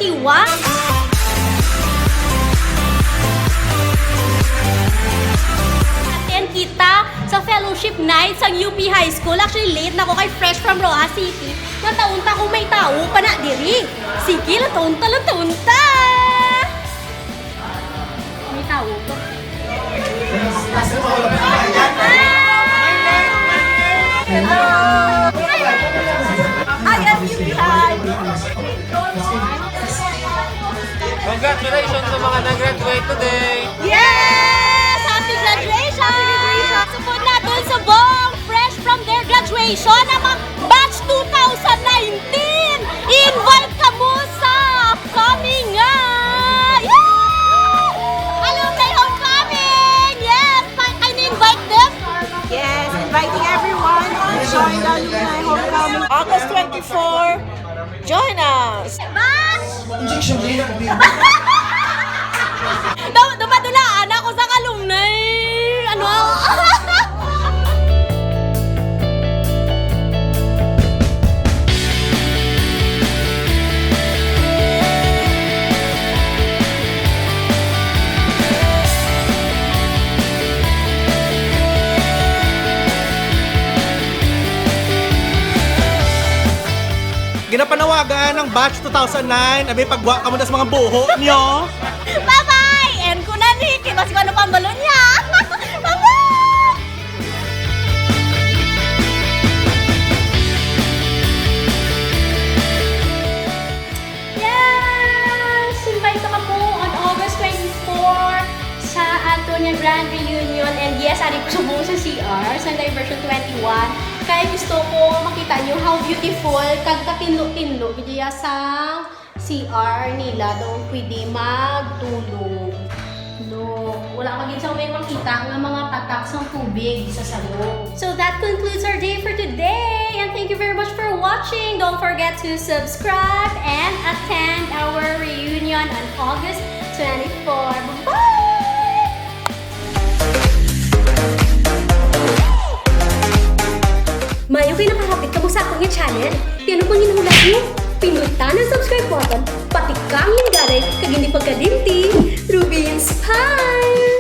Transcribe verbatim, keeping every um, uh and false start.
What? Attend kita sa fellowship night sang U P High School. Actually, late na ko kay fresh from Roxas City. Unta-unta kung may tawo pa na diri. Sige, unta-unta, unta-unta. May tawo pa. Ay, ang cute. Congratulations sa mga nag-graduate today! Yes! Happy graduation! Supod naton subong fresh from their graduation, ang mga batch two thousand nineteen! I-invite kamo sa upcoming nga! Yeah! Alumni Homecoming! Yes! Pa- Can you invite them? Yes, inviting everyone to join the Alumni Homecoming. August twenty-four, join us! Batch! Daw, daw madulaan ako sa alumni. Ano? Ginapanawagan ang batch two thousand nine, abi, pagwa kamo sa mga buho nyo. Bye-bye! End ko na ni. Kay basi ko ano pang balon niya. Bye-bye! Yes! Invite ka po on August twenty-four sa aton nga grand reunion. And yes, ari ko subong sa C R, sa Diversion twenty-one. Kay gusto ko makita nyo how beautiful kag katinlo-tinlo gid iya sa C R nila daw pwede magtulog. No, wala pa gid sa may makita nga mga tatak sang tubig sa salog. So that concludes our day for today. And thank you very much for watching. Don't forget to subscribe and attend our reunion on August twenty-four. Bye-bye! Mayo kay nakahapit kamo sa akon nga channel. Kay ano pang ginhulat niyo? Pindutan ang subscribe button, patikang linggaray, kag hindi pagkalimti, Ruby Inspire!